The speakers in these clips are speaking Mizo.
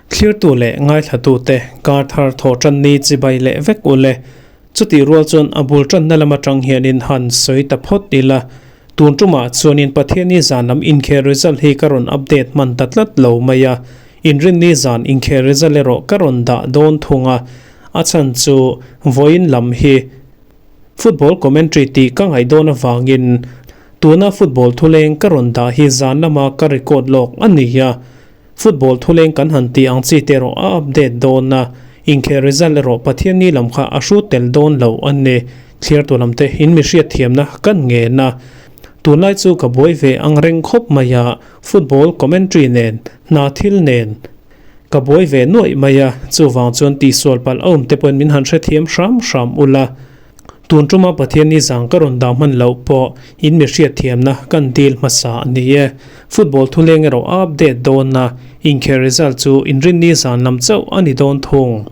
Thlirtu leh ngaithlatute kar thar thawh tan ni chibai leh vek u le. Chutih rual chuan a bul tanna lam atang hianin han sawi ta phawt ila. Tun tumah chuanin Pathianni zan lam inkhel result hi ka rawn update hman ta tlat lo mai a. Inrinni zan inkhel result erawh ka rawn dah dawn thung a. A chhan chu vawiin lam hi Football commentary tih ka ngaih dawn avangin tuna football thuleng ka rawn dah hi zan lama ka record lawk a ni a. Football thuleng kan han tih ang chi te erawh a update dawn a, inkhel result erawh Pathianni lam kha a hrut tel dawn lo a ni. Thliartu lam te in mi hriatthiamna kan ngen a. Tunlai chu ka buai ve ang reng khawp mai a, football commentary nen, hna thil nen ka buai ve nuaih mai a, chuvang chuan tihsual palh a awm te pawhin min han hrethiam hram hram ula. Tun tuma Pathianni zang ka rawn dah hman loh pawh in mi hriatthiamna kan dil hmasa a ni e. Football thuleng erawh a update dawn a, inkhel result chu inrinni zan lam chauh a ni dawn thung.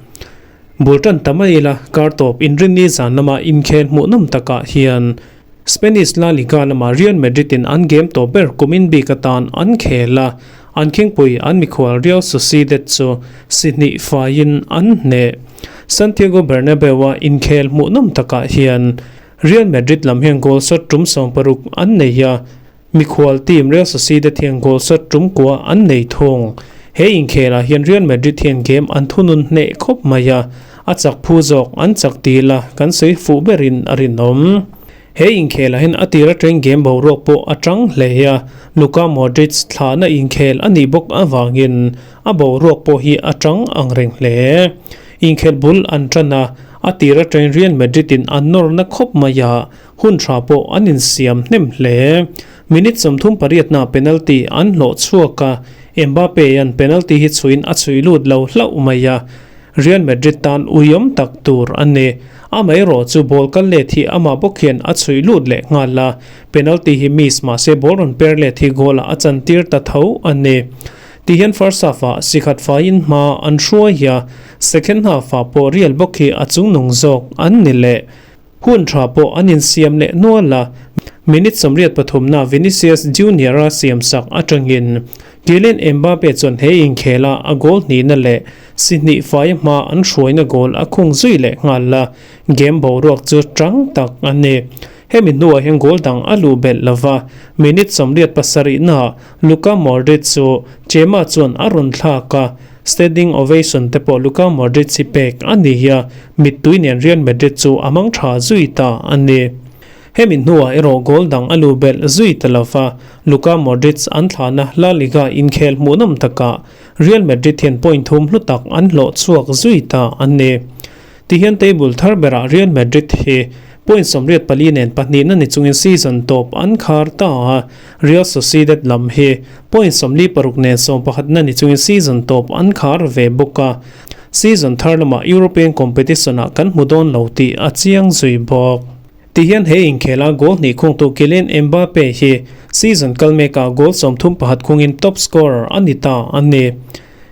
Bul tan ta mai ila, kar tawp inrinni zan lama inkhel hmuhnawm takah hian Spanish La Liga lama Real Madrid in an game tawp ber kumin bik atan an khel a, an khingpui an mikhual Real Sociedad chu si hnih faiin an hneh. Santiago Bernabeu-a inkhel hmuhnawm takah hian Real Madrid lam hian goal shot tum 60 an nei a, mikhual team Real Sociedad hian goal shot tum kua an nei thung. He inkhelah hian Real Madrid hian game an thunun hneh khawp mai a, a chak phu zawk an chak dil a, kan sawi fuh berin a rinawm. He inkhelah hian a tir atangin game boruak pawh a tang hle a, Luka Modric thlahna inkhel a nih bawk avangin a boruak pawh hi a tang ang reng hle. Inkhel bul an tan a, a tir atangin Real Madrid in an nawrna khawp mai a, hun tha pawh an insiam hnem hle. Minute 38 nah penalty an hlawh chhuak a, Mbappe-a'n penalty hi chhuiin a chhui lut lo hlauh mai a, Real Madrid tan uiawm tak tur a ni. Amaherawh chu ball kal let hi amah bawk hian a chhuih lut leh nghal a, penalty hi miss mahse ball rawn per let hi goal ah a chantir ta tho a ni. Ti hian first half ah sikhat faiin hma an hruai a, second half ah pawh Real bawk hi a chungnung zawk an ni leh. Hun tha pawh an insiam leh nual a, minute 83 na Vinicius Junior-a siamsak atangin Kylian Mbappe chuan he inkhela a goal hnihna leh si hnih fai hma an hruaina goal a khung zui leh nghal a, game boruak chu tang tak a ni. Hemi hnuah hian goal dang a luh belh lova, minute 87 naah Luka Modric chu Chema chuan a rawn thlak a, standing ovation te pawh Luka Modric hi pek a ni a, mittui nen Real Madrid chu a mang tha zui ta a ni. Hemi hnuah erawh goal dang a luh belh zui ta lova, Luka Modric an thlahna La Liga inkhel hmuhnawm takah Real Madrid hian point thum hlu tak an hlawh chhuak zui ta a ni. Tihian table thar berah Real Madrid hi point 84 nen pahnihna ni chungin season tawp an khar ta a, Real Sociedad lam hi point 46 nen sawmpakhatna ni chungin season tawp an khar ve bawk a, season thar lamah European competition-ah kan hmu dawn lo tih a chiang zui bawk. Tihian he inkhela goal hnih khungtu Kylian Mbappe hi season kal mekah goal 31 khungin top scorer a ni ta a ni.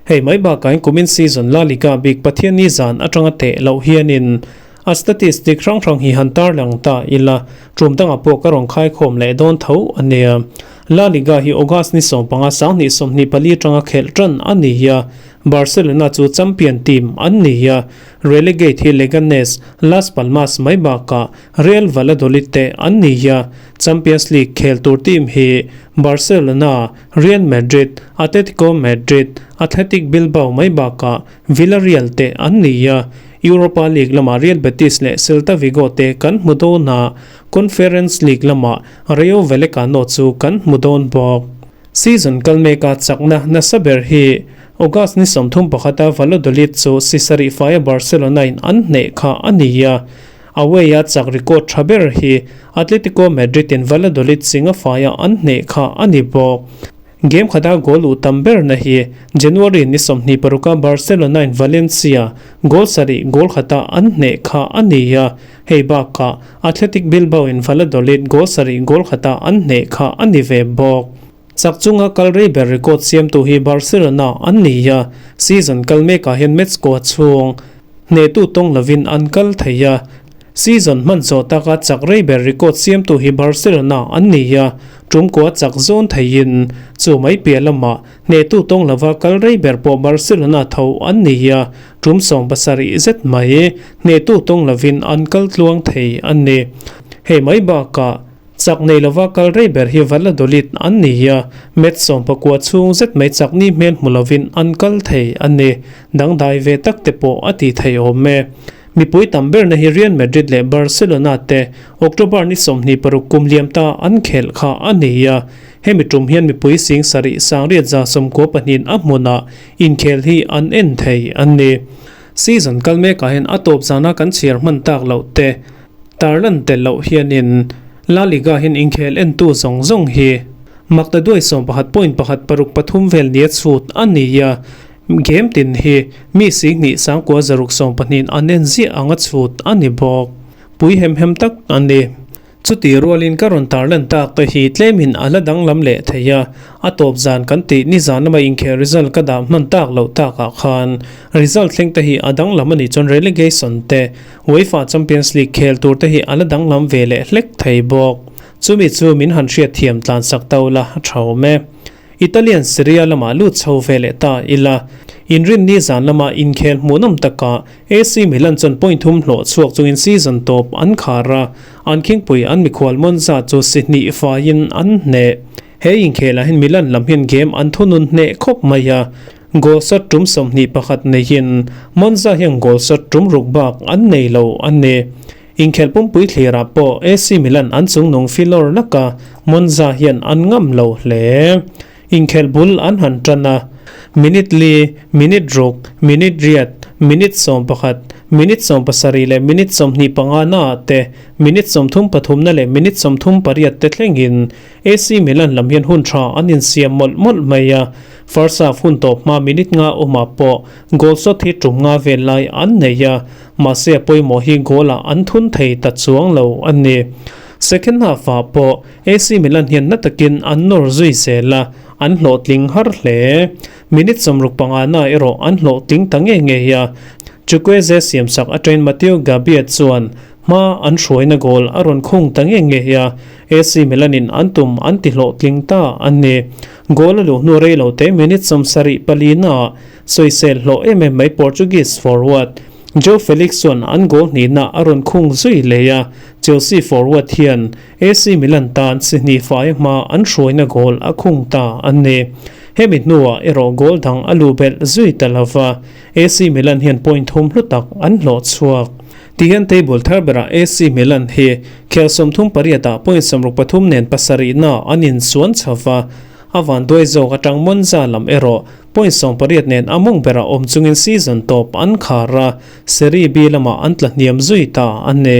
Hei mai bakah in kumin season La Liga bik Pathianni zan atanga teh loh hianin a statistic hrang hrang hi han tarlang ta ila, tum dangah pawh ka rawn khaikhawm leh dawn tho a nia. La Liga hi August ni 15 2024 atanga khelh tan a ni a, Barcelona chu champion team an ni a, relegate hi Leganes, Las Palmas mai bakah Real Valladolid te an ni a, Champions League khel tur team hi Barcelona, Real Madrid, Atletico Madrid, Athletic Bilbao mai bakah Villarreal te an ni a, Europa League lamah Real Betis leh Celta Vigo te kan hmu dawn a, Conference League lamah Rayo Vallecano chu kan hmu dawn bawk. Season kal meka chakna nasa ber hi August ni 31 a Valladolid chu si sarih faia Barcelona in an hneh kha a ni a, away a chak record tha ber hi Atletico Madrid in Valladolid singa faia an hneh kha a ni bawk. Game khata goal u tam ber na hi January ni 26 a Barcelona in Valencia goal sarih goal khata an hneh kha a ni a, hei bakah Athletic Bilbao in Valladolid goal sarih goal khata an hneh kha a ni ve bawk. Chak chunga kal rei ber record siamtu hi Barcelona an ni a, season kal mekah hian match kua chhung hnehtu tawng lovin an kal thei a. Season hman zawh taka chak rei ber record siamtu hi Barcelona an ni a, tum kua chak zawn theiin chu mai piah lamah hnehtu tawng lova kal rei ber pawh Barcelona tho an ni a, tum 70 zet mai hnehtu tawng lovin an kal tluang thei a ni. Hei mai bakah chak nei lova kal rei ber hi Valladolid an ni a, match 19 chhung zet mai chak ni hmel hmu lovin an kal thei a ni. Dangdai ve tak te pawh a ti thei awm e. Mipui tam berna hi Real Madrid leh Barcelona te October ni 26 kum liam ta an khelh kha a ni a. Hemi tum hian mipui sing sarih sangriat za sawmkua pahnihin a hmunah inkhel hi an en thei a ni. Season kal mekah hian a tawp zana kan chhiar hman tak loh te tarlan tel loh hianin La Liga hian inkhel entu zawng zawng hi maktaduai sawmpakhat point pakhat paruk pathum vel nia chhut a ni a. Game tin hi mi singhnih sangkua zaruk 12 an en ziah anga chhut a ni bawk. Pui hem hem tak a ni. Chuti rualin ka rawn tarlan tak te hi tlemin a la danglam leh thei a, a tawp zan kan tih nizan lama inkhel result ka dah hman tak loh takah khan result thleng te hi a danglam a nih chuan relegation te UEFA Champions League khel tur te hi a la danglam ve leh hlek thei bawk. Chumi chu min han hriatthiam tlansak to la a tha awm e. Italian Serie A lamah lut chho ve leh ta ila, inrinni zan lama inkhel hmuhnawm takah AC Milan chuan point thum hlawh chhuak chungin season tawp an khar a, an khingpui an mikhual Monza chu si hnih faiin an hneh. He inkhelah hian Milan lam hian game an thunun hneh khawp mai a, goal shot tum 21 neihin Monza hian goal shot tum ruk bak an nei lo a ni. Inkhelh pumpui thlirah pawh AC Milan an chungnung filawr laka Monza hian an ngam lo hle. Inkhelh bul an han tan a, minute li, minute ruk, minute riat, minute 11, minute 70 leh minute 25 naah te, minute 33 na leh minute 38 te thlengin AC Milan lam hian hun tha an insiam mawlh mawlh mai a, first half hun tawp hma minute nga awmah pawh goal shot hi tum nga vel lai an nei a, mahse a pawimawh hi goal ah an thun thei ta chuang lo a ni. Second half ah pawh AC Milan hian na takin an nawr zui zel a, an hlawhtling har hle. Minute 65 na erawh an hlawhtling ta nge ngei a, Chukwueze siamsak atangin Matteo Gabbia chuan hma an hruaina goal a rawn khung ta nge ngei a, AC Milan in an tum an ti hlawhtling ta a ni. Goal a luh hnu rei lo te minute 74 naah sawisel hlawh em em mai Portuguese forward Joao Felix chuan an goal hnihna a rawn khung zui leh a, Chelsea forward hian AC Milan tan si hnih fai hma an hruaina goal a khung ta a ni. Hemi hnuah erawh goal dang a luh belh zui ta lova, AC Milan hian point thum hlu tak an hlawh chhuak. Tihian table thar berah AC Milan hi khel 38 ah point 63 nen pasarihna an insuan chho va, a vanduai zawk atang Monza lam erawh point 18 nen a mawng berah awm chungin season tawp an khar a, Serie B lamah an tla hniam zui ta a ni.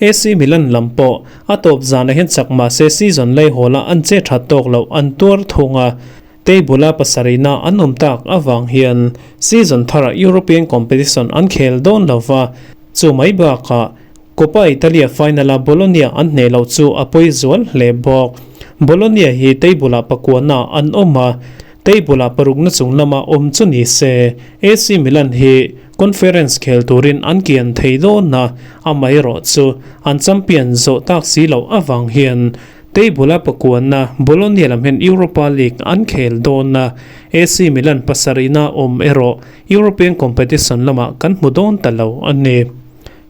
AC Milan lam pawh a tawp zanah hian chak mahse season lei hawla an che that tawk loh an tuar thung a, table-a pasarihna an awm tak avang hian season tharah European competition an khel dawn lo va, chu mai bakah Coppa Italia final-a Bologna an hneh loh chu a pawi zual hle bawk. Bologna hi table-ah pakuana an awm a, table-ah parukna chung lama awm chu ni se AC Milan hi conference khel turin an kian thei dawn a, amaherawh chu an champion zawh tak si loh avang hian table-a pakuana Bologna lam hian Europa League an khel dawn a, AC Milan pasarihna awm erawh European competition lamah kan hmu dawn ta lo a ni.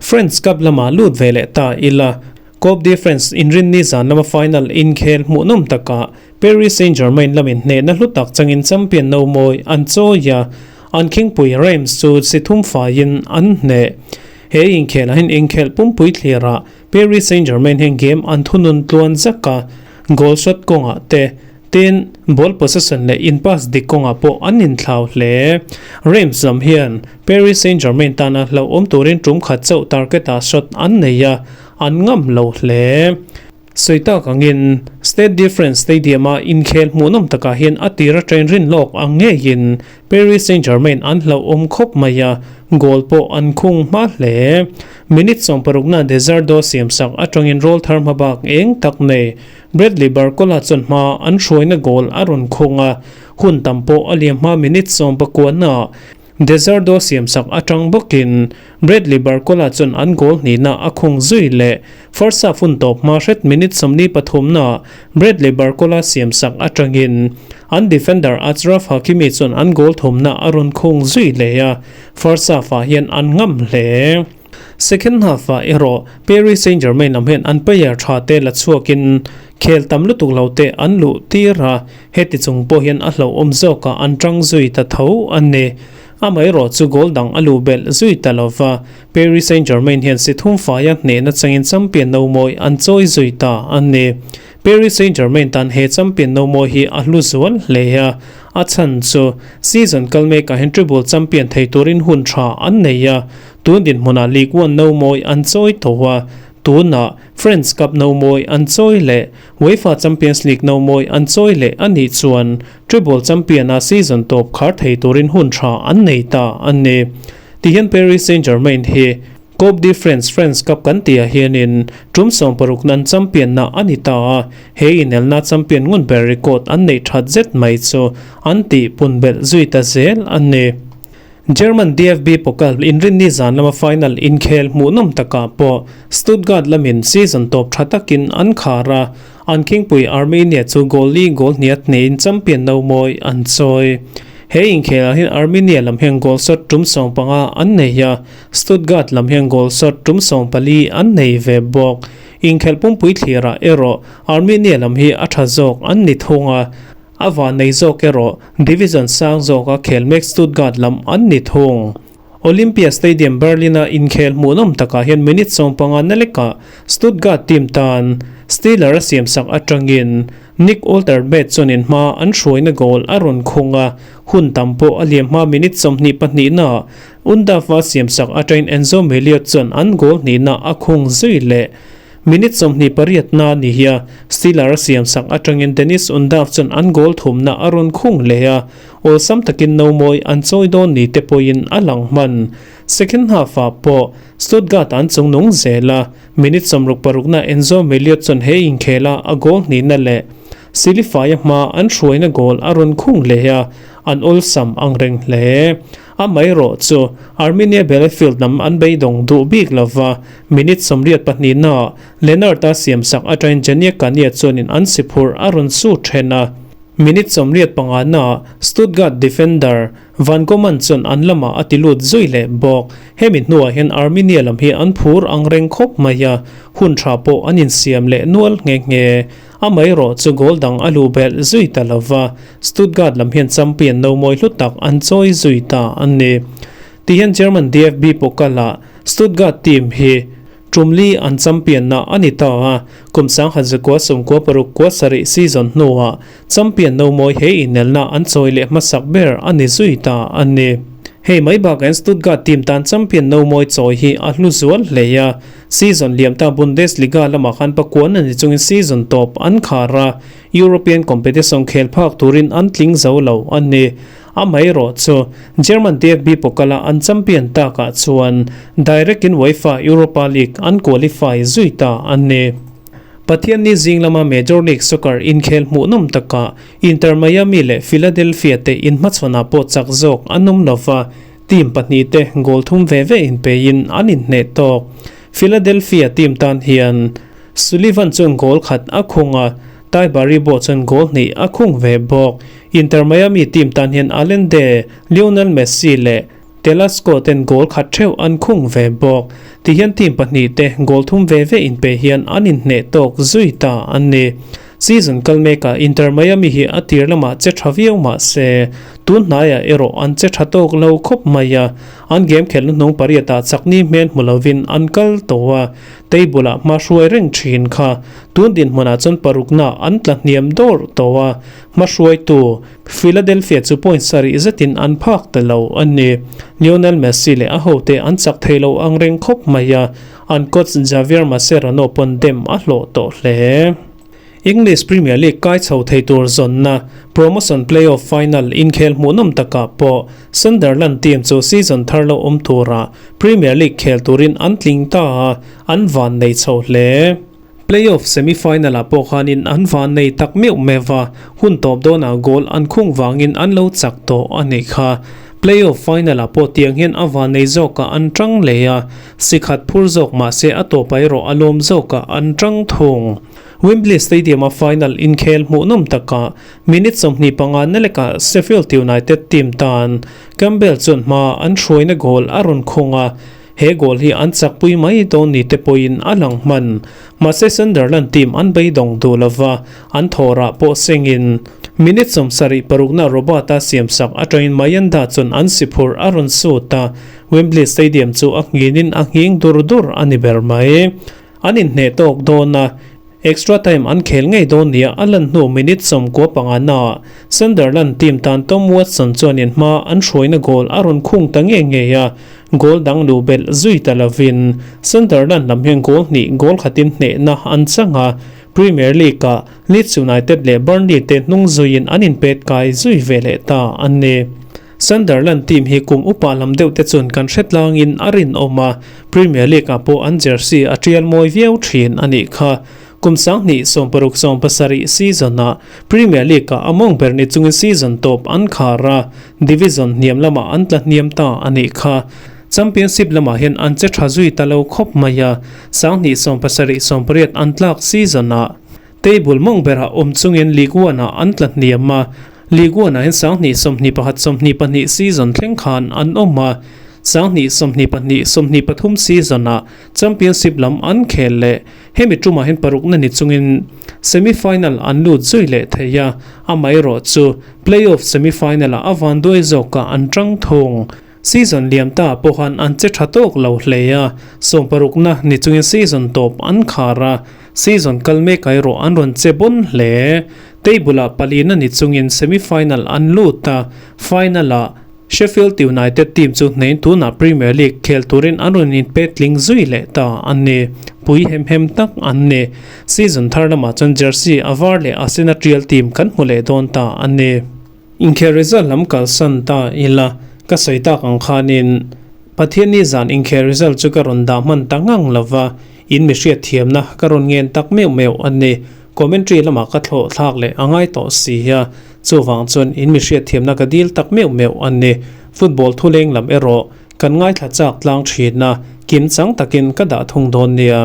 French Cup lamah lut ve leh ta ila, Coupe de France inrinni zan lama final inkhel hmuhnawm takah Paris Saint-Germain lamin hnehna hlu tak changin champion no mawi an chawi a, an khingpui Reims chu si thum faiin an hneh. He inkhelah hian inkhelh pumpui thlirah Paris Saint-Germain hian game an thunun tluan zak a, goal shot kawngah te Tin, ball possession leh in pass dik kawngah pawh an inthlau hle. Reims lam hian Paris Saint-Germain tana hlauhawm turin tum khat chauh target-ah shot an nei a, an ngam lo hle. Sawi tak angin, Stade de France Stadium-a inkhel hmuhnawm takah hian a tira train rin lawk ang ngeiin Paris Saint-Germain an hlauhawm khawp mai a, goal pawh an khung hma hle. Minute 60na Desardo siamsak atangin roll thar hmabak eng tak nei Bradley Barcola chuan hma an hruaina goal a rawn khung a, hun tam pawh a liam hma minute 19 naah. Deserdo siamsak atang bawkin Bradley Barcola chuan an goal hnihna a khung zui leh. First half hun tawp hma hret minute 23 naah Bradley Barcola siamsak atangin an defender Achraf Hakimi chuan an goal thumna a rawn khung zui leh a, first half ah hian an ngam hle. Second half ah erawh Paris Saint-Germain lam hian an player tha te la chhuakin khel tam lutuk lo te an luh tir a, heti chung pawh hian a hlauhawm zawkah an tang zui ta tho a ni. Amaherawh chu goal dang a luh belh zui ta lova, Paris Saint-Germain hian si thum faia hnehna changin champion no mawi an chawi zui ta a ni. Paris Saint-Germain tan he champion no mawi hi a hlu zual hle a, a chhan chu season kal mekah hian treble champion thei turin hun tha an nei a, tun dinhmunah Ligue 1 no mawi an chawi tawh a, tunah French Cup no mawi an chawi leh UEFA Champions League no mawi an chawi leh a nih chuan treble champion a season tawp khar thei turin hun tha an nei ta a ni. Tihian Paris Saint-Germain hi Coupe de France, France Cup kan tihah hianin tum 60 nan champion na a ni ta a, he inelna champion ngun ber record an neih that zet mai chu an tih pun belh zui ta zel a ni. German DFB Pokal inrinni zan lama final inkhel hmuhnawm takah pawh Stuttgart lamin season tawp tha takin an khar a, an khingpui Arminia chu goal li goal hniat hneiin champion no mawi an chawi. He inkhelah hian Arminia lam hian goal shot tum 15 an nei a, Stuttgart lam hian goal shot tum 14 an nei ve bawk. Inkhelh pumpui thlirah erawh Arminia lam hi a tha zawk an ni thung a, A van nei zawk erawh Division sang zawka khel mek Stuttgart lam an ni thung. Olympia Stadium Berlin-a inkhel hmuhnawm takah hian minute 15 na lekah Stuttgart team tan Stiller a siamsak atangin Nick Olterbeth chuanin hma an hruaina goal a rawn khung a, hun tam pawh a liam hma minute 22 naah Undav-a siamsak atangin Enzo Meliot chuan an goal hnihna a khung zui leh. Minute 28 na ni hia Stiller a siamsak atangin Deniz Undav chuan an goal thumna a rawn khung leh a, awlsam takin no mawi an chawi dawn ni te pawhin a lang hman. Second half ah pawh Stuttgart an chungnung zel a, minute 66 na Enzo Meliot chuan he inkhela a goal hnihna leh Silifaia hma an hruaina goal a rawn khung leh a, an awlsam ang reng hle. Amaherawh chu Arminia Bielefeld lam an beidawng duh bik lova, minute 82 naah Lennart-a siamsak atangin Janiak Kania chuanin an si phurh a rawn su then a. Minute 85 naah Stuttgart defender Van Goman chuan an lamah a ti lut zui leh bawk. Hemi hnuah hian Arminia lam hi an phur ang reng khawp mai a, hun tha pawh an insiam leh nual nghe nghe. Amaherawh chu goal dang a luh belh zui ta lova, Stuttgart lam hian champion no mawi hlu tak an chawi zui ta a ni. Tihian German DFB Pokal-ah Stuttgart team hi tum li an champion na a ni ta a, kum 1997 season hnuah champion no mawi he inelna an chawi leh hmasak ber a ni zui ta a ni. Hei mai bakah Stuttgart team tan champion no mawi chawi hi a hlu zual hle a, season liam ta Bundesliga lamah khan pakuan a ni chungin season tawp an khar a, European competition khel phak turin an tling zo lo a ni. Amaherawh chu German DFB Pokal-a an champion takah chuan direct in UEFA Europa League an qualify zui ta a ni. Pathianni zing lama Major League Soccer inkhel hmuhnawm takah Inter Miami leh Philadelphia te inhmachhawnah pawh chak zawk an awm lova, team pahnih te goal thum ve ve inpeiin an inhneh tawk. Philadelphia team tan hian Sullivan chuan goal khat a khung a, Ty Baribo chuan goal hnih a khung ve bawk. Inter Miami team tan hian Allende, Lionel Messi leh Telasco ten goal khat theuh an khung ve bawk. Tihian team pahnih te goal thum ve ve inpe hian an inhneh tawk zui ta an ni. Season kal mekah Inter Miami hi a tir lamah che tha viau mah se, tun hnaiah erawh an che tha tawk lo khawp mai a, an game khelhna hnung pariatah chakni hmel hmu lovin an kal tawh a, table ah hma hruai reng thin kha tun dinhmunah chuan parukna an tla hniam dawr tawh a, hma hruaitu Philadelphia chu point sarih zetin an phak ta lo a ni. Lionel Messi leh a hote an chak thei lo ang reng khawp mai a, an coach Javier Mascherano pawn dem a hlawh tawh hle. English Premier League kai chho thei tur zawnna promotion play-off final inkhel hmuhnawm takah pawh Sunderland team chu season thar lo awm tura Premier League khel turin an tling ta a, an van nei chho hle. Play-off semi-final-ah pawh khanin an van nei tak meuh meuh a, hun tawp dawnah goal an khung vangin an lo chak tawh a nih kha. Play-off final-ah pawh tiang hian a vannei zawkah an tang leh a, si khat phur zawk mah se a tawpah erawh a lawm zawkah an tang thung. Wembley Stadium-a final inkhel hmuhnawm takah minute 25 na lekah Sheffield United team tan Campbell chuan hma an hruaina goal a rawn khung a, he goal hi an chakpui mai dawn ni te pawhin a lang hman. Mahse Sunderland team an beidawng duh lova, an thawhrah pawh sengin minute 76 na Robert-a siamsak atangin Mayenda chuan an siphurh a rawn sut a, Wembley Stadium chu a nghinin a nghing dur dur a ni ber mai. An inhneh tawk dawn a, extra time an khel ngei dawn nia a lan hnu minute 95 naah Sunderland team tan Tom Watson chuanin hma an hruaina goal a rawn khung ta ngei ngei a, goal dang luh belh zui ta lovin Sunderland lam hian goal hnih goal khatin hnehna an chang a, Premier League-ah Leeds United leh Burnley te hnung zuiin an inpet kai zui ve leh ta a ni. Sunderland team hi kum upa lam deuh te chuan kan hre tlangin a rinawm a, Premier League-ah pawh an jersey a tial mawi viau thin a nih kha. Kum 2016 17 season-ah Premier League-ah a mawng ber ni chungin season tawp an khar a, division hniam lamah an tla hniam ta a nih kha. Championship lamah hian an che tha zui ta lo khawp mai a, 2017 18 an tlak season-ah table mawng berah awm chungin League One-ah an tla hniam a, League One-ah hian 2021 22 season thleng khan an awm a, 2022 23 season-ah Championship lam an khel leh. Hemi tumah hian parukna ni chungin semi-final an lut zui leh thei a, amaherawh chu play-off semi-final-ah a vanduai zawkah an tang thung. Season liam ta pawhan an che tha tawk lo hle a, sawmparukna ni chungin season tawp an khar a, season kal mek erawh an rawn che bawn hle. Table-ah palina ni chungin semi-final an lut a, final-ah Sheffield United team chu hnein tunah Premier League khel turin an rawn inpet tling zui leh ta a ni. Pui hem hem tak an ni. Season thar lamah chuan jersey a var leh a sen a tial team kan hmu leh dawn ta a ni. Inkhel result lam kalsan ta ila ka sawi tak ang khanin Pathianni zan inkhel result chu ka rawn dah hman ta ngang lova, in mi hriatthiamna ka rawn ngen tak meuh meuh a ni. Commentary lamah ka thlawh thlak leh a ngai tawh si a, chuvang chuan in mi hriatthiamna ka dil tak meuh meuh a ni. Football thuleng lam erawh kan ngaithla chak tlang thin a, kim chang takin ka dah thung dawn nia.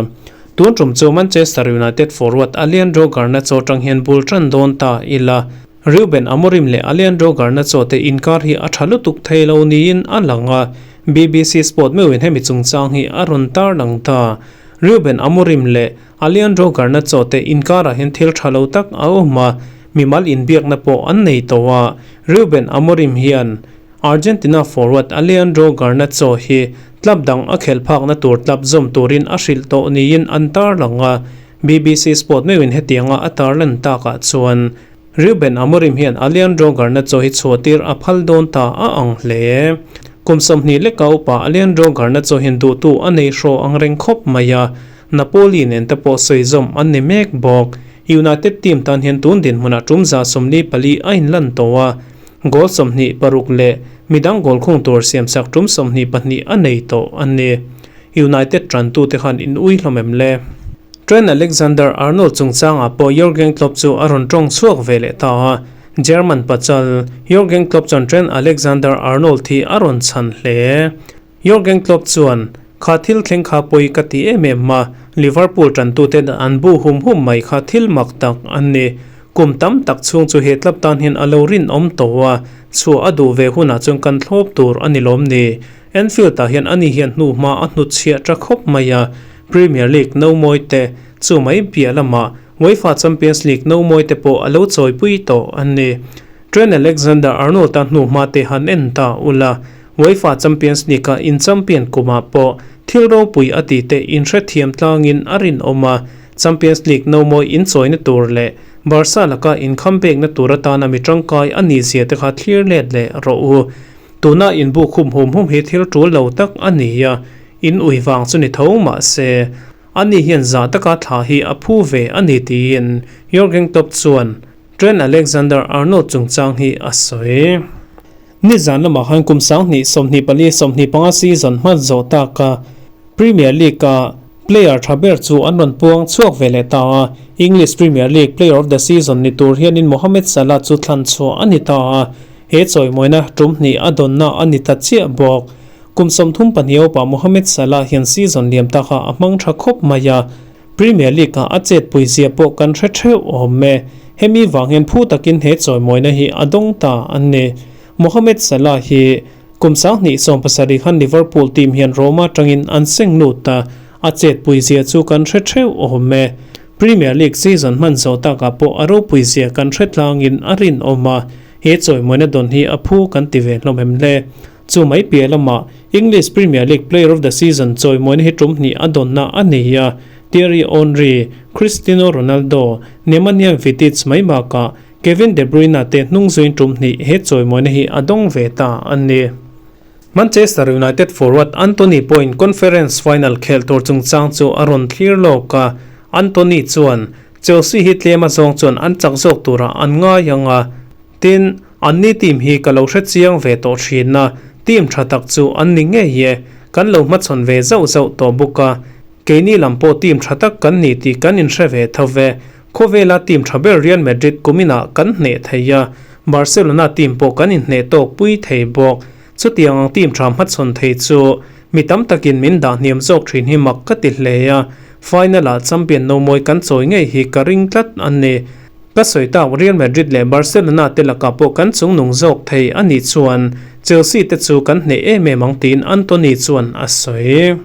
Tun tum chu Manchester United forward Alejandro Garnacho tang hian bul tan dawn ta ila. Ruben Amorim leh Alejandro Garnacho te inkar hi a tha lutuk thei lo niin a lang a, BBC Sport meuhin hemi chungchang hi a rawn tarlang ta. Ruben Amorim leh Alejandro Garnacho te inkarah hian thil tha lo tak a awm a, mimal inbiakna pawh an nei tawh a. Ruben Amorim hian Argentina forward Alejandro Garnacho hi club dang a khelh phakna tur club zawm turin a hrilh tawh niin an tarlang a, BBC Sport meuhin hetianga a tarlan takah chuan Ruben Amorim hian Alejandro Garnacho hi chhuahtir a phal dawn ta a ang hle. Kum 20 leka upa Alejandro Garnacho hian duhtu a nei hraw ang reng khawp mai a, Napoli nen te pawh sawi zawm an ni mek bawk. United team tan hian tun dinhmunah tum 44 a inlan tawh a, goal 26 leh midang goal khung tur siamsak tum 22 a nei tawh a ni. United tantute khan in ui hlawm em le? Trent Alexander-Arnold chungchangah pawh Jurgen Klopp chu a rawn tawng chhuak ve leh ta a, German pachal Jurgen Klopp chuan Trent Alexander-Arnold hi a rawn chhan hle. Jurgen Klopp chuan, Kha thil thleng kha pawi ka ti em em a, Liverpool tantuten an bu hum hum mai kha thil mak tak an ni. Kum tam tak chhung chu he club tan hian a lo rinawm tawh a, chhuah a duh ve hunah chuan kan thlawp tur a ni lawm ni. Anfield-ah hian ani hian hnuhma a hnutchhiah ta khawp mai a, Premier League no mawi te, chu mai piah lamah UEFA Champions League no mawi te pawh a lo chawipui tawh a ni. Trent Alexander-Arnold-a hnuhma te han en ta ula, UEFA Champions League-a in champion kumah pawh thil ropui a tih te inhrethiam tlangin a rinawm a, Champions League no mawi inchawina tur leh Barca laka inkhambekna tur atana mi tangkai a nihzia te kha thlir let leh rawh u. Tuna inbuk hum hum hum hi thil tul lo tak a ni a, in ui vang chu ni tho mah se, ani hian zah taka thla hi a phu ve a ni tiin Jurgen Klopp chuan Trent Alexander-Arnold chungchang hi a sawi. Nizan lamah khan kum 2024 25 season hman zawh taka Premier League-a player tha ber chu an rawn puang chhuak ve leh ta a, English Premier League Player of the Season ni tur hianin Mohamed Salah chu thlan chhuah a ni ta a. He chawimawina tum hnih a dawnna a ni ta chiah bawk. Kum 32 upa Mohamed Salah hian season liam taka a hmang tha khawp mai a, Premier League-ah a chetpui zia pawh kan hre theuh awm e. Hemi vang hian phu takin he chawimawina hi a dawng ta a ni. Mohamed Salah hi kum 2017 khan Liverpool team hian Roma atangin an seng lut a, a chetpui zia chu kan hre theuh awm e. Premier League season hman zawh takah pawh a ropui zia kan hre tlangin a rinawm a, he chawimawina dawn hi a phu kan ti ve hlawm em le. Chu mai piah lamah English Premier League Player of the Season chawimawina hi tum hnih a dawnna a nei a, Thierry Henry, Cristiano Ronaldo, Nemanja Vidic mai bakah Kevin De Bruyne te hnung zuiin tum hnih he chawimawina hi a dawng ve ta a ni. Manchester United forward Antony pawhin Conference Final khelh tur chungchang chu a rawn thlir lawk a, Antony chuan Chelsea hi tlem a zawng chuan an chak zawk turah an ngai ang a, tin, anni team hi ka lo hre chiang ve tawh thin a, team tha tak chu an ni ngei e, kan lo hmachhawn ve zauh zauh tawh bawk a, keini lam pawh team tha tak kan ni tih kan inhre ve tho ve, khawvela team tha ber Real Madrid kuminah kan hneh thei a, Barcelona team pawh kan inhneh tawk pui thei bawk. Chutiang ang team tha hmachhawn thei chu mi tam takin min dah hniam zawk thin hi mak ka ti hle a, final-ah champion no mawi kan chawi ngei hi ka ring tlat a ni. Ka sawi tak Real Madrid leh Barcelona te lakah pawh kan chungnung zawk thei a nih chuan Chelsea te chu kan hneh em em ang tiin Antony chuan a sawi.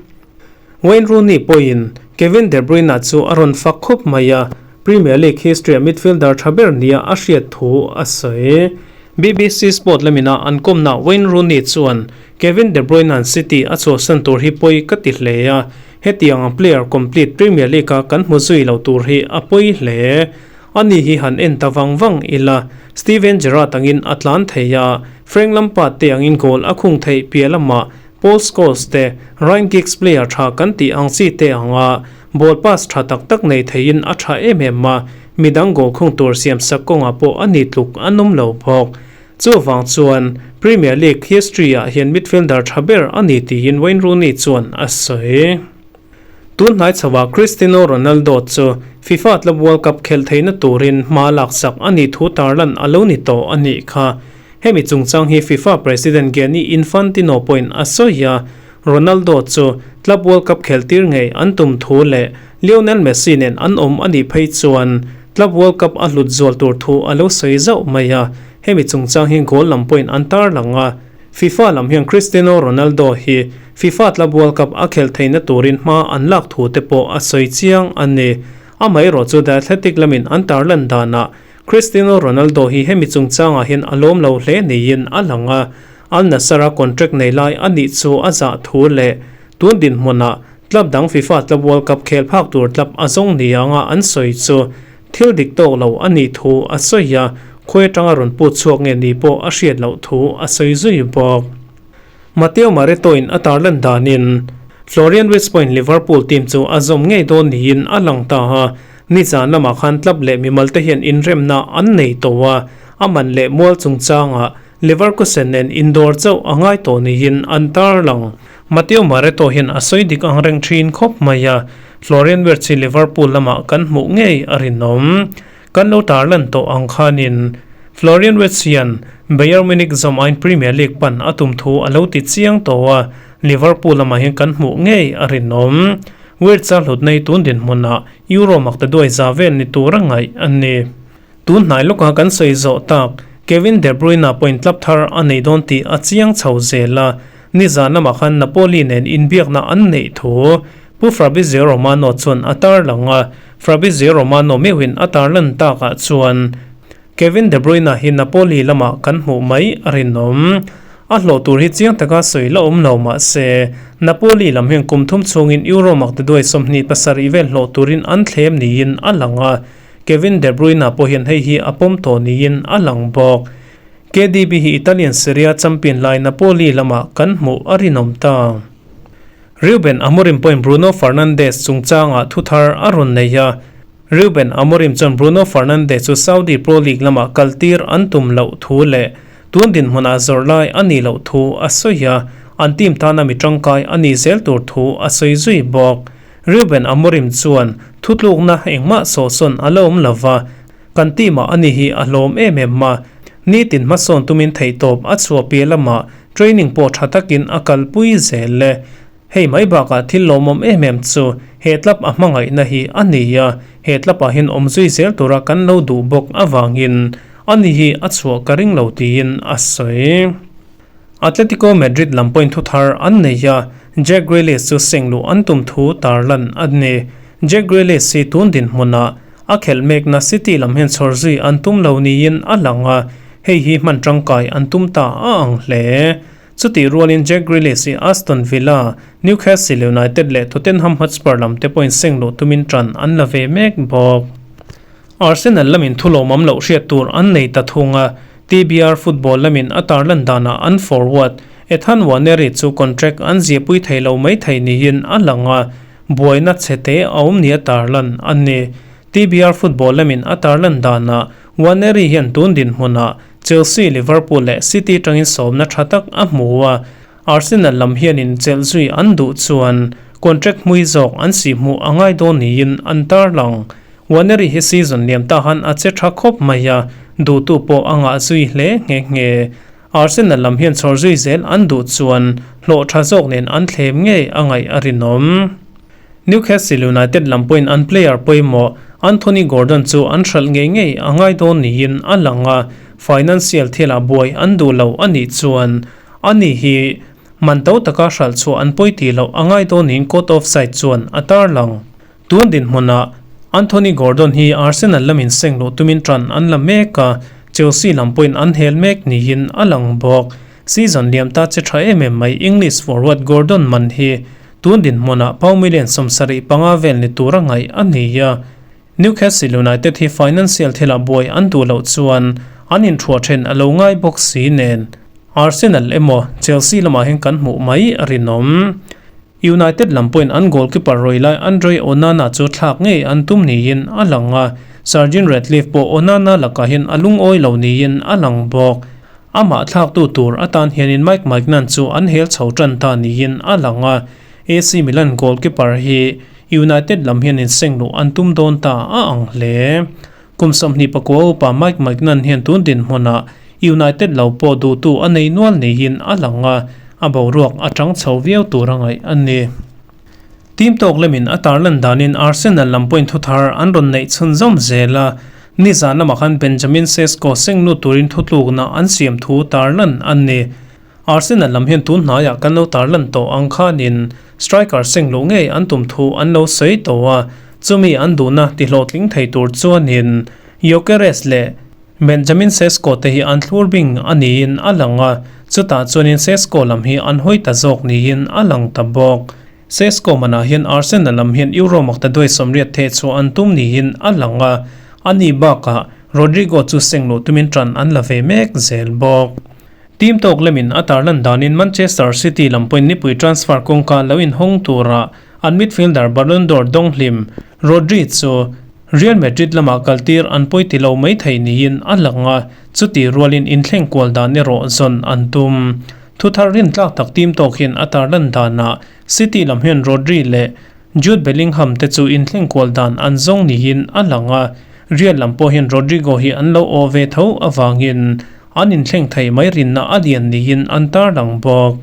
Wayne Rooney pawhin Kevin De Bruyne chu a rawn fak khawp mai a, Premier League history-a midfielder tha ber nia a hriat thu a sawi. BBC Sport lamina an kawmna Wayne Rooney chuan Kevin De Bruyne-a'n City a chhuahsan tur hi pawi ka ti hle a, hetiang ang player complete Premier League-a kan hmu zui lo tur hi a pawi hle. Ani hi han en ta vang vang ila, Steven Gerrard angin a tlan thei a, Frank Lampard te angin goal a khung theih piah lamah Paul Scholes te, Ryan Giggs player tha kan tih ang chi te anga ball pass tha tak tak nei theiin a tha em em a, midang goal khung tur siam sak kawngah pawh a ni tluk an awm lo bawk. Chuvang chuan Premier League history ah hian midfielder tha ber a ni tiin Wayne Rooney chuan a sawi. Tun hnai chhoah Cristiano Ronaldo chu FIFA Club World Cup khelh theihna turin hma laksak a nih thu tarlan a lo ni tawh a nih kha. Hemi chungchang hi FIFA President Gianni Infantino pawhin a sawi a, Ronaldo chu Club World Cup khelh tir ngei an tum thu leh Lionel Messi nen an awm a nih phei chuan Club World Cup a hlut zual tur thu a lo sawi zauh mai a, hemi chungchang hi goal lam pawhin an tarlang a. FIFA lam hian Cristiano Ronaldo hi FIFA Club World Cup a khelh theihna turin hma an lak thu te pawh a sawi chiang a ni. Amaherawhchu chu The Athletic lamin an tarlan danah Cristiano Ronaldo hi hemi chungchangah hian a lawm lo hle niin a lang a, Al Nassr-a contract nei lai a nih chu a zah thu leh tun dinhmunah club dang FIFA Club World Cup khel phak tur club a zawng ni anga an sawi chu thil dik tawk lo a nih thu a sawi a, khawi atanga rawn put chhuak nge ni pawh a hriat loh thu a sawi zui bawk. Matteo Maretto-in a tarlan danin Florian Wirtz pawhin Liverpool team chu a zawm ngei dawn niin a lang ta a, nizan lamah khan club leh mimal te hian inremna an nei tawh a, a man leh mual chungchangah Leverkusen nen indawr chauh a ngai tawh niin an tarlang. Matteo Maretto hian a sawi dik ang reng thin khawp mai a, Florian Wirtz hi Liverpool lamah kan hmuh ngei a rinawm. Kan lo tarlan tawh ang khanin Florian Wirtz hian Bayern Munich zawm aiin Premier League pan a tum thu a lo ti chiang tawh a, Liverpool lamah hian kan hmuh ngei a rinawm. Wirtz-a hlutna hi tun dinhmunah Euro maktaduai za vel ni tura ngaih a ni. Tun hnai lawka kan sawi zawh tak Kevin De Bruyne pawhin club thar a nei dawn tih a chiang chho zel a, nizan lamah khan Napoli nen inbiakna an neih thu Pu Fabrizio Romano chuan a tarlang a, Fabrizio Romano meuhin a tarlan takah chuan Kevin De Bruyne hi Napoli lamah kan hmuh mai a rinawm. A hlawh tur hi chiang taka sawi la awm lo mah se, Napoli lam hian kum thum chhungin Euro maktaduai 27 vel hlawh turin an thlem niin a lang a, Kevin De Bruyne pawh hian hei hi a pawm tawh niin a lang bawk. KDB hi Italian Serie A champion lai Napoli lamah kan hmuh a rinawm ta. Ruben Amorim pawhin Bruno Fernandes chungchangah thuthar a rawn nei a, Ruben Amorim chuan Bruno Fernandes chu Saudi Pro League lamah kaltir an tum loh thu leh tun dinhmunah zawrh lai a nih loh thu a sawi a, an team tana mi tangkai a nih zel tur thu a sawi zui bawk. Reuben Amorim chuan thutlukna engmah sawhsawn a la awm lo va, kan team ah ani hi a hlawm em em a, Nitin hmasawn tumin theihtawp a chhuah piah lamah training pawh tha takin a kalpui zel e. Hei mai bakah thil lawmawm em em chu he club a hmangaihna hi a ni a, he club ah hian awm zui zel tura kan lo duh bawk avangin ani hi a chhuah ka ring lo tiin a sawi. Atletico Madrid lam pawhin thuthar an nei a, Jack Grealish chu seng luh an tum thu tarlan a ni. Jack Grealish hi tun dinhmunah a khelh mekna City lam hian chhawr zui an tum lo niin a lang a, hei hi hman tangkai an tum ta a ang hle. Chutih rualin Jack Grealish hi Aston Villa, Newcastle United leh Tottenham Hotspur lam te pawhin seng luh tumin tan an la ve mek bawk. Arsenal lamin thu lawmawm loh hriat tur an nei ta thung a, TBR Football lamin a tarlan danah an forward Ethan Nwaneri chu contract an ziahpui thei lo mai thei niin a lang a, buaina chhe te a awm nia tarlan a ni. TBR Football lamin a tarlan danah Nwaneri hian tun dinhmunah Chelsea, Liverpool leh City tangin sawmna tha tak a hmu a, Arsenal lam hianin chelh zui an duh chuan contract hmui zawk an sih hmuh a ngai dawn niin an tarlang. Nwaneri hi season liam ta han a che tha khawp mai a, duhtu pawh a ngah zui hle nghe nghe. Arsenal lam hian chhawr zui zel an duh chuan hlawh tha zawk nen an thlem ngei a ngaih a rinawm. Newcastle United lam pawhin an player pawimawh Anthony Gordon chu an hralh ngei ngei a ngai dawn niin a lang a, financial thilah buai an duh lo a nih chuan ani hi man to taka hralh chhuah an pawi tih loh a ngai dawn niin Caught Offside chuan a tarlang. Tun dinhmunah Anthony Gordon hi Arsenal lamin seng luh tumin tan an la mek a, Chelsea lam pawhin an hel mek niin a lang bawk. Season liam ta che tha em em mai English forward Gordon man hi Tun dinhmunah Pau million 75 vel ni tura ngaih a ni a, Newcastle United hi financial thilah buai an duh loh chuan an inthuah then a lo ngai bawk si nen Arsenal emaw Chelsea lamah hian kan hmuh mai a rinawm. United lam pawhin an goalkeeper rawi lai Andre Onana chu thlak ngei an tum niin a lang a, Sir Jim Ratcliffe pawh Onana lakah hian a lungawi lo niin a lang bawk. Amah thlaktu tur atan hianin Mike Maignan chu an hel chho tan ta niin a lang a, AC Milan goalkeeper hi United lam hian inseng luh an tum dawn ta a ang hle. Kum 29 upa Mike Maignan hian tun dinhmunah United lo pawh duhtu a nei nual niin a lang a, a boruak a tang chho viau tur a ngaih a ni. Team tawk lemin a tarlan danin Arsenal lam pawhin thuthar an rawn neih chhunzawm zel a, nizan lamah khan Benjamin Sesko seng lut turin thutlukna an siam thu tarlan a ni. Arsenal lam hian tun hnaiah kan lo tarlan tawh ang khanin striker seng luh ngei an tum thu an lo sawi tawh a, chumi an duhna tihlawhtling thei tur chuanin Gyökeres leh Benjamin Sesko te hi an thlur bing a niin a lang a, chutah chuanin Sesko lam hi an hawi ta zawk niin a lang ta bawk. Sesko manah hian Arsenal lam hian Euro makta duai 80 theh chhuah an tum niin a lang a, ani bakah Rodrigo chu seng luh tumin tan an la ve mek zel bawk. Team tawk lemin a tarlan danin Manchester City lam pawhin nipui transfer kawngka lo inhawng tura an midfielder Ballon d'Or dawnghlim Rodri chu Real Madrid lamah kaltir an pawi ti lo mai thei niin a lang a, chuti rualin inthleng kual dan erawh zawn an tum. Thuthar rintlak tak team tawk hian a tarlan danah City lam hian Rodri leh Jude Bellingham te chu inthleng kual dan an zawng niin a lang a, Real lam pawh hian Rodrigo hi an lo aw ve tho avangin an inthleng thei mai rinna a lian niin an tarlang bawk.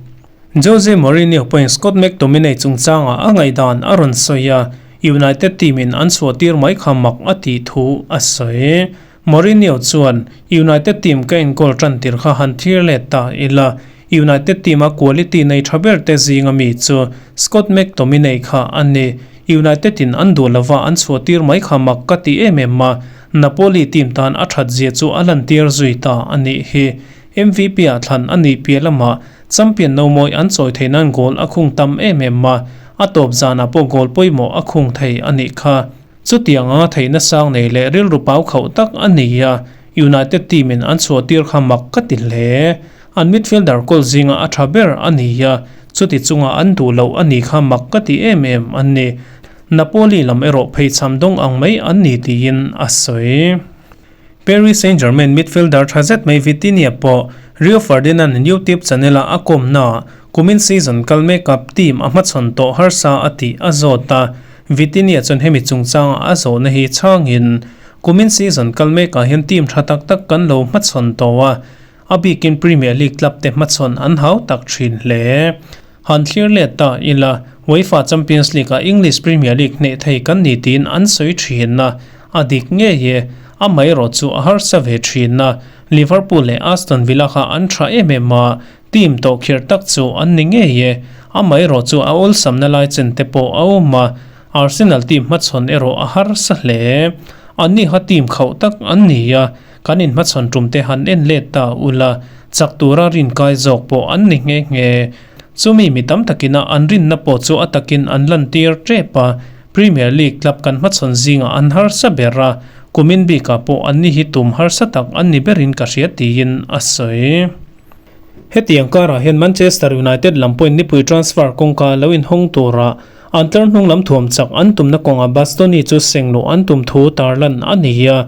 Jose Mourinho pawhin Scott McTominay chungchangah a ngaihdan a rawn sawi a, United team-in an chhuahtir mai kha mak a tih thu a sawi. Mourinho chuan, United team ka enkawl tan tir kha han thlir let ta ila, United team-a quality nei tha ber te zinga mi chu Scott McTominay kha a ni. United-in an duh lova an chhuahtir mai kha mak ka ti em em a, Napoli team tan a that zia chu a lantir zui ta a nih hi. MVP-ah thlan a nih piah lamah Champion no mawi an chawi theih nan goal a khung tam em em a, a tawp zanah pawh goal pawimawh a khung thei a nih kha. Chutiang anga theihna sang nei leh rilru pau khauh tak a ni a, United team in an chhuah tir kha mak ka ti hle. An midfielder kawl zinga a tha ber a ni a, chuti chunga an duh loh a nih kha mak ka ti em em a ni. Napoli lam erawh pheichham dawng ang mai an ni tiin a sawi. Paris Saint-Germain midfielder tha zet mai Vitinha pawh Rio Ferdinand YouTube channel-a a kawmnaah kumin season kal mek-up team a hmachhawn tawh harsa a tih a zawt a. Vitinha chuan hemi chungchanga a zawhna hi chhangin, Kumin season kal mekah hian team tha tak tak kan lo hmachhawn tawh a, a bikin Premier League club te hmachhawn an hau tak thin hle. Han thlir let ta ila, UEFA Champions League ah English Premier League hneh thei kan ni tiin an sawi thin a, a dik ngei e, amaherawh chu a harsa ve thin a, Liverpool leh Aston Villa kha an tha em em a, team tawh khirh tak chu an ni ngei e, amaherawh chu a awlsamna lai chen te pawh a awm a, Arsenal team hmachhawn erawh a harsa hle. Anni kha team khauh tak an ni a, kan inhmachhawn tum te han en let ta ula, chak tura rinkai zawk pawh an ni nghe nghe. Chumi mi tam takina an rinna pawh chu a takin an lantir tep a, Premier League club kan hmachhawn zingah an harsa ber a, kumin bikah pawh anni hi tum harsa tak an ni berin ka hria tiin a sawi. Hetiang karah hian Manchester United lam pawhin nipui transfer kawngka lo inhawng tura an tlar hnung lam thuam chak an tumna kawngah Bastoni chu seng luh an tum thu tarlan a ni a.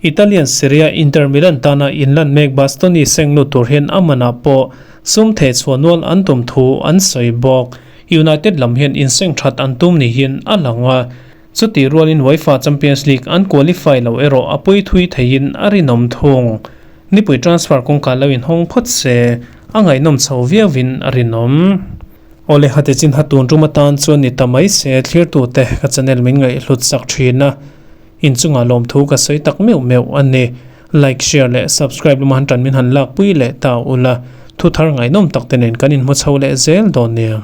Italian Serie A Inter Milan tana inlan mek Bastoni seng lut tur hian a manah pawh sum theh chhuah nual an tum thu an sawi bawk. United lam hian inseng that an tum niin a lang a. Chutih rualin UEFA Champions League an qualify loh erawh a pui thui theiin a rinawm thung. Nipui transfer kawngka lo inhawng phawt se, a ngaihnawm chho viauin a rinawm. Awle hate chin ha tun tum atan chuan ni ta mai se thlirtute ka channel min ngaihhlut sak thin a, inchungah lawmthu ka sawi tak meuh meuh a ni. Like, share leh subscribe lama han tan min han lakpui leh ta ula, thuthar ngaihnawm tak te nen kan inhmu chho leh zel dawn nia.